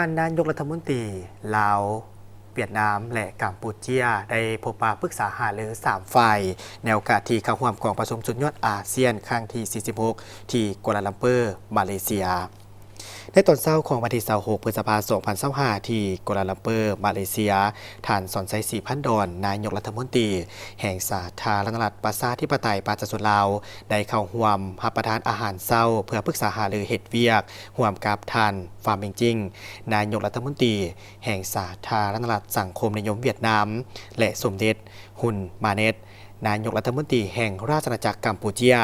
ທ່ານນາຍົກລັດຖະມົນຕີລາວ, ຫວຽດນາມ ແລະ ກຳປູເຈຍ ໄດ້ພົບປະປຶກສາຫາລືສາມຝ່າຍ ໃນໂອກາດທີ່ເຂົ້າຮ່ວມກອງປະຊຸມສຸດຍອດອາຊຽນຄັ້ງທີສີ່ສິບຫົກ ທີ່ກົວລາລັມເປີ ມາເລເຊຍ. ໃນຕອນເຊົ້າຂອງວັນທີຊາວຫົກ ພຶດສະພາ ສອງພັນຊາວຫ້າ ທີ່ກົວລາລັມເປີ ມາເລເຊຍ, ທ່ານ ສອນໄຊ ສີພັນດອນ ນາຍົກລັດຖະມົນຕີແຫ່ງສາທາລະນະລັດ ປະຊາທິປະໄຕ ປະຊາຊົນລາວ ໄດ້ເຂົ້າຮ່ວມຮັບປະທານອາຫານເຊົ້າ ເພື່ອປຶກສາຫາລືເຮັດວຽກຮ່ວມກັບທ່ານ ຟາມເມັງຈິງ ນາຍົກລັດຖະມົນຕີແຫ່ງສາທາລະນະລັດສັງຄົມນິຍົມຫວຽດນາມ ແລະ ສົມເດັດ ຮຸນ ມາເນັດ ນາຍົກລັດຖະມົນຕີແຫ່ງລາຊະອານາຈັກກຳປູເຈຍ.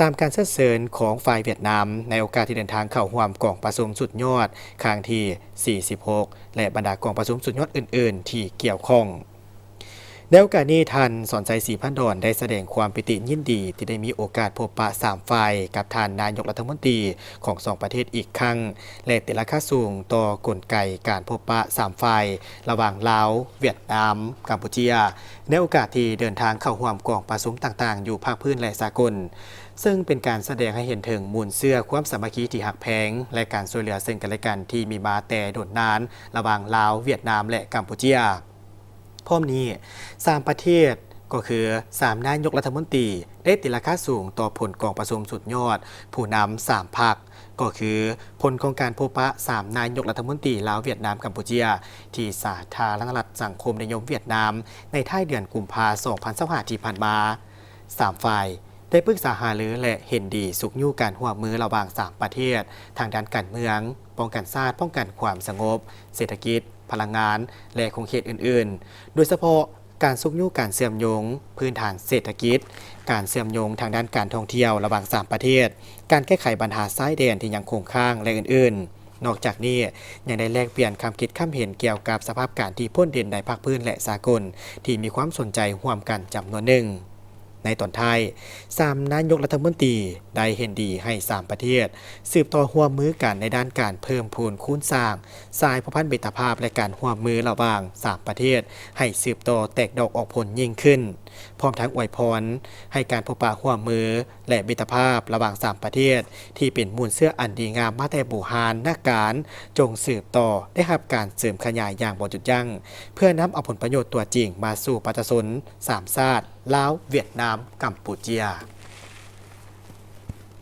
ຕາມການເຊີນເຊີນຂອງຝ່າຍຫວຽດນາມ ໃນໂອກາດທີ່ເດີນທາງເຂົ້າຮ່ວມກອງປະຊຸມສຸດຍອດຄັ້ງທີສີ່ສິບຫົກ ແລະ ບັນດາກອງປະຊຸມສຸດຍອດອື່ນໆທີ່ກ່ຽວຂ້ອງ. ໃນໂອກາດນີ້, ທ່ານ ສອນໄຊ ສີພັນດອນ ໄດ້ສະແດງຄວາມປີຕິຍິນດີທີ່ໄດ້ມີໂອກາດພົບປະສາມຝ່າຍກັບທ່ານນາຍົກລັດຖະມົນຕີຂອງສອງປະເທດອີກຄັ້ງ ແລະ ຕີລາຄາສູງຕໍ່ກົນໄກການພົບປະສາມຝ່າຍ ລະຫວ່າງລາວ, ຫວຽດນາມ, ກຳປູເຈຍ ໃນໂອກາດທີ່ເດີນທາງເຂົ້າຮ່ວມກອງປະຊຸມຕ່າງໆຢູ່ພາກພື້ນ ແລະ ສາກົນ, ເຊິ່ງເປັນການສະແດງໃຫ້ເຫັນເຖິງມູນເຊື້ອຄວາມສາມັກຄີທີ່ຮັກແພງ ແລະ ການຊ່ວຍເຫຼືອເຊິ່ງກັນແລະກັນທີ່ມີມາແຕ່ດົນນານ ລະຫວ່າງລາວ, ຫວຽດນາມ ແລະ ກຳປູເຈຍ. ພ້ອມນີ້, ສາມປະເທດ ກໍຄື ສາມນາຍົກລັດຖະມົນຕີ ໄດ້ຕີລາຄາສູງຕໍ່ຜົນກອງປະຊຸມສຸດຍອດຜູ້ນຳສາມພັກ ກໍຄື ຜົນຂອງການພົບປະສາມນາຍົກລັດຖະມົນຕີລາວ, ຫວຽດນາມ, ກຳປູເຈຍ ທີ່ສາທາລະນະລັດສັງຄົມນິຍົມຫວຽດນາມ ໃນທ້າຍເດືອນກຸມພາ ສອງພັນຊາວຫ້າ ທີ່ຜ່ານມາ. ສາມຝ່າຍໄດ້ປຶກສາຫາລື ແລະ ເຫັນດີຊຸກຍູ້ການຮ່ວມມືລະຫວ່າງສາມປະເທດ ທາງດ້ານການເມືອງ, ປ້ອງກັນຊາດ, ປ້ອງກັນຄວາມສະຫງົບ, ເສດຖະກິດ, ພະລັງງານ ແລະ ຂົງເຂດອື່ນໆ, ໂດຍສະເພາະ ການຊຸກຍູ້ການເຊື່ອມໂຍງພື້ນຖານເສດຖະກິດ, ການເຊື່ອມໂຍງທາງດ້ານການທ່ອງທ່ຽວລະຫວ່າງສາມປະເທດ, ການແກ້ໄຂບັນຫາຊາຍແດນທີ່ຍັງຄົງຄ້າງ ແລະ ອື່ນໆ. ນອກຈາກນີ້, ຍັງໄດ້ແລກປ່ຽນຄຳຄິດຄຳເຫັນກ່ຽວກັບສະພາບການທີ່ພົ້ນເດັ່ນໃນພາກພື້ນ ແລະ ສາກົນ ທີ່ມີຄວາມສົນໃຈຮ່ວມກັນຈຳນວນໜຶ່ງ. ໃນຕອນທ້າຍ, ສາມນາຍົກລັດຖະມົນຕີໄດ້ເຫັນດີໃຫ້ສາມປະເທດສືບຕໍ່ຮ່ວມມືກັນໃນດ້ານການເພີ່ມພູນຄູນສ້າງສາຍພົວພັນມິດຕະພາບ ແລະ ການຮ່ວມມືລະຫວ່າງສາມປະເທດ ໃຫ້ສືບຕໍ່ແຕກດອກອອກຜົນຍິ່ງຂຶ້ນ, ພ້ອມທັງອວຍພອນໃຫ້ການພົບປະຮ່ວມມື ແລະ ມິດຕະພາບລະຫວ່າງສາມປະເທດ ທີ່ເປັນມູນເຊື້ອອັນດີງາມມາແຕ່ບູຮານນະການ ຈົ່ງສືບຕໍ່ໄດ້ຮັບການເສີມຂະຫຍາຍຢ່າງບໍ່ຢຸດຢັ້ງ ເພື່ອນຳເອົາຜົນປະໂຫຍດຕົວຈິງມາສູ່ປະຊາຊົນສາມຊາດ ລາວ, ຫວຽດນາມ, ກຳປູເຈຍ.